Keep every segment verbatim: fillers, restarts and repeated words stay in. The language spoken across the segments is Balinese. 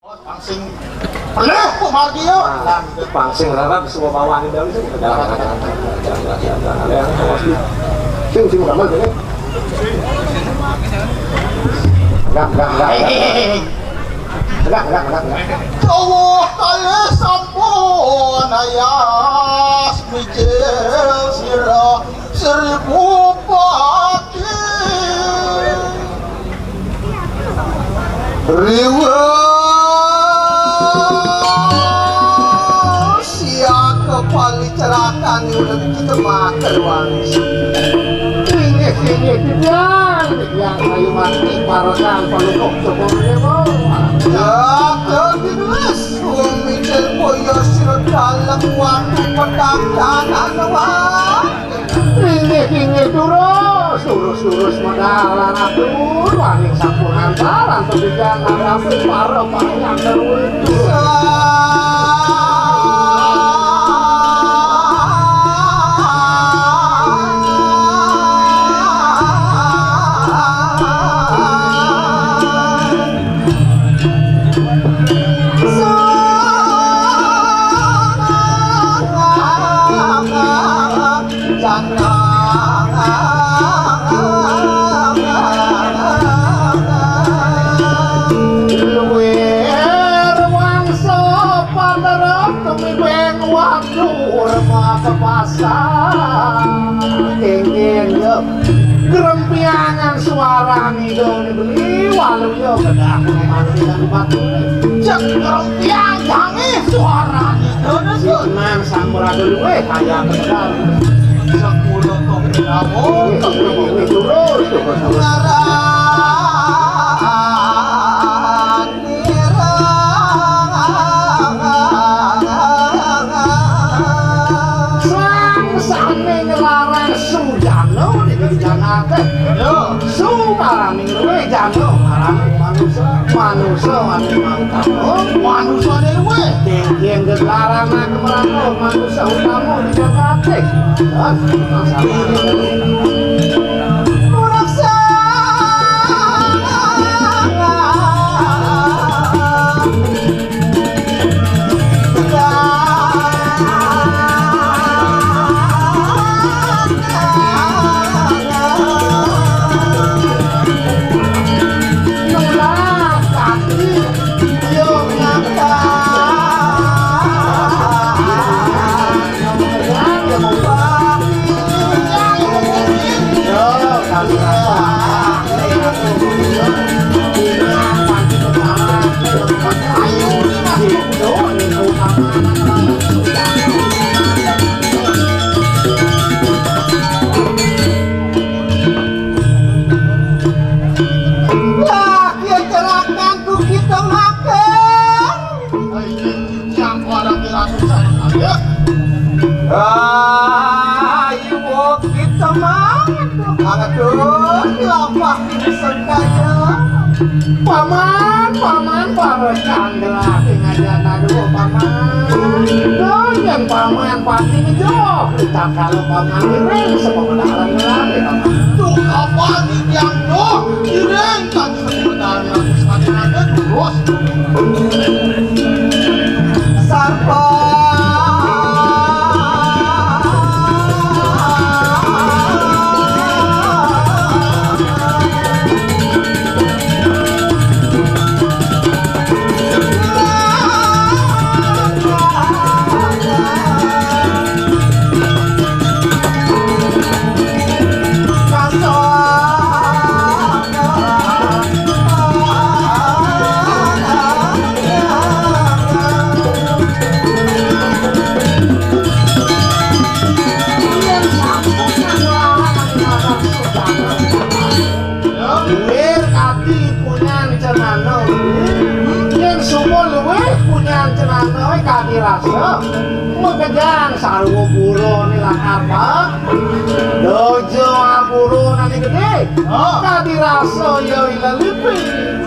Pangsing pelih kok margi ya. Pangsing rarab semua bawah di dalam itu. Sing, sing, gambar ini. Enggak, enggak, enggak. Enggak, enggak, enggak, enggak. Jauh kali sampun ayas mijil sira seribu pati. Riweuh siang kepali cerakan urip kita makan wangis. Inggih, inggih, Bidan. Yang kayu mati, parekan, pelukuk, cukup, ya, Bu. Ya, ya, dinulis. Wong mijil boyo sira dalem waktu petang tangan, wah. Inggih, inggih, durus, durus, durus, medal, atur, waning sampun antar, antar dijang, antar, para, para, antar, durus. Luwih ruwangsa paterep tumimbeng watur mata pasang. Kenging ya grempiangan suarane dong beli walu ya kedah mati dan batu. Cek grempiang jange suarane dong. Sinan sampun ada luwih kaya kedah. Sepuluh kok namun. Ini turun, turun. Ngaran Sang sane ngelarang sujana di janate. Yo. Su marani luwe jana marani manusa. Manusa ati mau kamu. Manusa dewe. Yen gelarang aku merangkul manusa utama di janate. Hah? Masalah. Wah, dia celaka tuh kita makan. Yang orang bilang susah, ya. Ayo kita mah. Aduh, lapah sedaya. Paman, paman, parekan gelati ngajan aduh paman. Doyen paman pati ngejoh. Kita kalau paman miring semua kedalan gelati paman. Tuh kapan yang tuh miring kan. Sarpa. Duwir kadi punyan cenana. Yen suba luwih punyan cenana kadi rasa. Makejang sarwa pura nilar apa? Dojo ampura nani gedé. Kadi rasa ya ilalipi.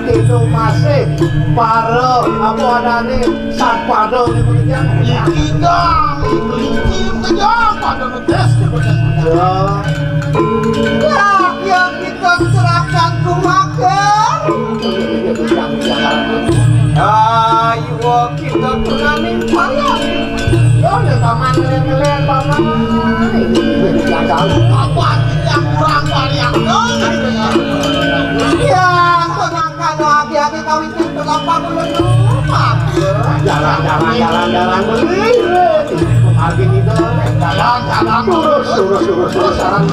Kita masih para apa adané sapada di makejang. Iki kang kelinci makejang pada ngetes di makejang. Ya. Lah, ya kita serahkan kumaker. Ah. Iwa kita tunaning palang. Yo, yo, paman, ngeler-ngeler, paman. Ini, ini, yang tahu. Apa yang kurang paling yang tahu? Ya, tenangkan lagi, lagi kawin kita lampah bulan rumah. Jalan, jalan, jalan, jalan, beli. Pagi kita, jalan, jalan, lurus, lurus, lurus, lurus, jalan.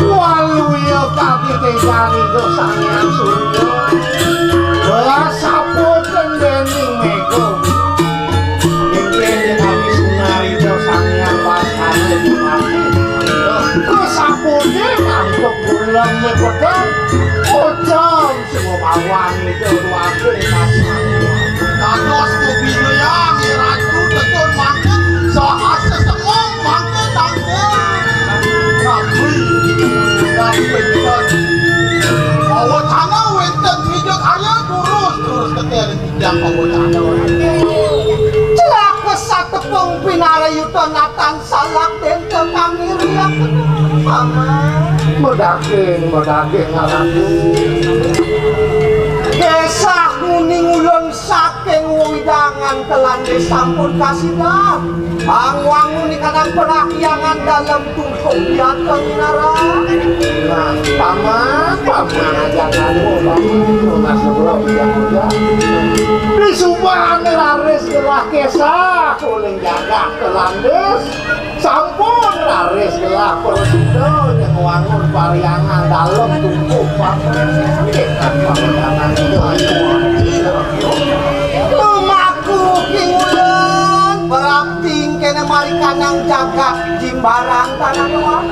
Waluya kadi tegang Ida Sang Hyang Surya. Belas saputing dening mega. Inggih kami sunarita Sang Hyang Waskana Dimati. Kesaputing antuk bulan mepeteng. Ojam Sumbawa nida duagung kasih. Dados kubinayang ratu tetun mangkin saha sesemong mangkin tangkil. Rabi, rabi wénten. Pawacana wénten pijak arya terus, terus ketér titiang pawacana. Celaka satepung pinarayuta natan salak dénten kami riak. Paman. Medaging, medaging, Ratu. Kesah nguning ulun saking wewidangan Kelandis sampun kasidah. Ang wangun ikanang perahyangan dalem tungkung biatan minara. Nah, paman, paman, aja kamu, paman, paman, sebelum dia kerja. Di Subang raris gelah kesah, kuning jagat Kelandis. Sampun raris gelah prasida nyang wangun parhyangan dalem tungkung paman. Nggih, kan, paman, anak itu, ayo. Lumaku King Ulun, berarti kéné marikanang jagat Jimbarang tanah luar.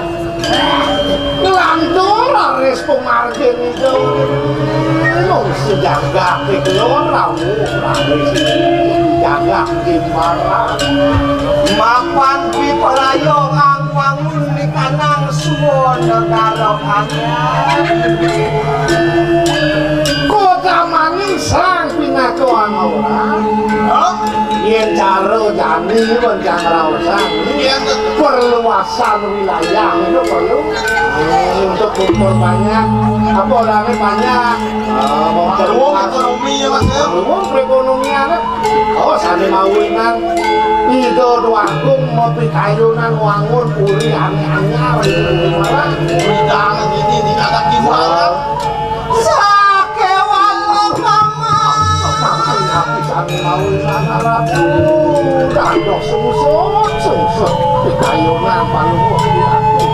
Nglantur raris pamargin Ida. Mung sejagat iki lho rawuh raris jagat Jimbarang. Mapan piparaya ngangwangun nikanang suwa negara anyar. Kota maning sang pinaka ana ora? Hah? Yén cara jani rencang raosan, yén perluasan wilayah itu perlu untuk memperbanyak apa orangnya banyak. Ah, memperluas ekonomi ya, Mas, ya? Memperluas perekonomian. Oh, sané mawinan Ida Dwagung mapikayunan wangun puri ané anyar itu gimana? Udah ini di kata gimana? Sakéwala paman. Makin apisan mawinan Ratu. Dados sungsut, sungsut. Pikayunan panuwun Ratu.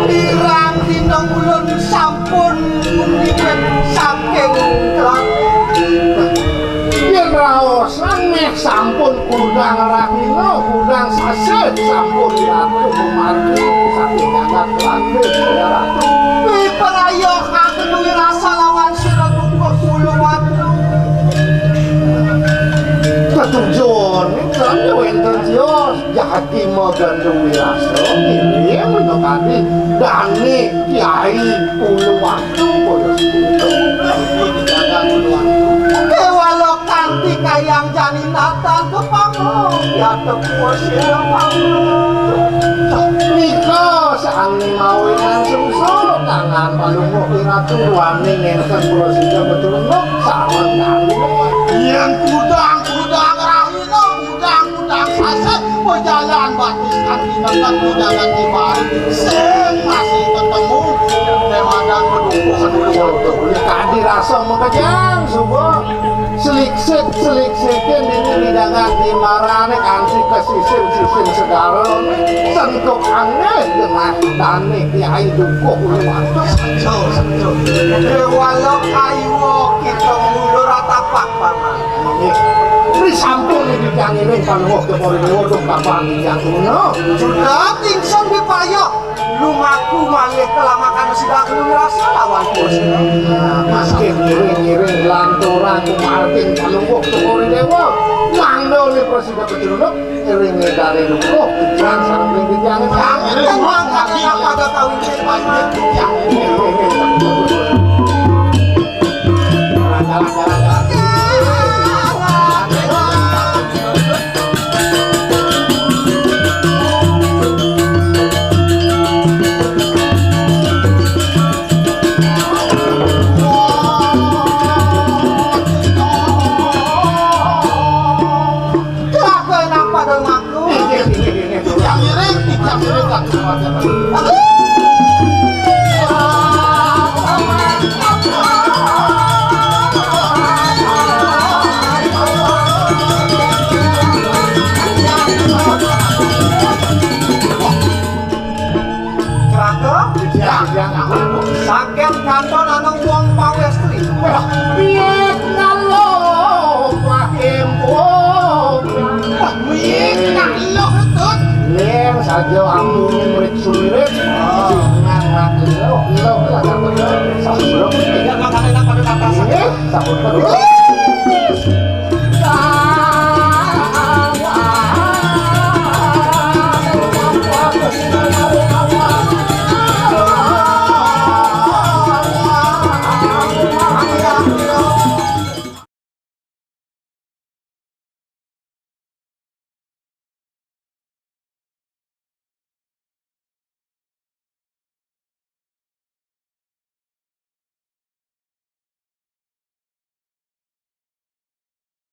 Pirang dina ulun sampun mundingan saking Klaten. Yén raosan méh Sampun kudang rahina, kudang sasih, sampun Ratu kumargi saking jagat Landé, Ratu. Ih, pangayoh kang duwé rasa lawan sira Dukuh Uluwatu. Tetujon, kan wénten tios. Jati magandung wirasa, ngiring minakadi dané Kyai Uluwatu, kaya seputu. Kéwala kanti kayang jani natan kepama, yata kuwasira pama. Nika sané mawinan sungsut, tangan palungguh iratu ruaning nénten prasida betulung, sareng kami. Yén kudang-kudang rahina, kudang Kang sasih, pajalan batis kanti nekat di jagat Timari. Sing masih ketemu, déwanan pendukung pendukung. Kadi rasa makejang, suba. Seliksik, seliksikin dini di jagat Timarané kanti kesisin-sisin segara. Sentuk anéh genah dané Kyai Dukuh Uluwatu. Sentuk, sentuk. Déwala kayuwa kita mulur atapak, Paman. Nggih. Ri sampun niki tiyang ngiring panuwuh Cokor I Déwa duh kapan tiyang tuna. Sudah ingsun dipayah lumaku malih kelamakana sida Guru Wirasa lawan Pusira. Nah, mangkin ngiring-ngiring lanturang kumargin panuwuh Cokor I Déwa. Mangda nika prasida pacunduk ngiring ngedare lukuh tiyang sareng tiyang. Tiyang ngiring mangkana pada kawin. Tiyang ngiring, tiyang ngiring, tiyang ngiring. Raka, ya, ya, saking kanton ana wong pawéstri. Wah, piye kalo pahimpun? Wah, piye kalo, Tut? Yén saja aku murid sumirit, jangan mati lo, lo, lo, lo, lo, lo. Ya, makanya nak pada kata saja. Ini, sabut.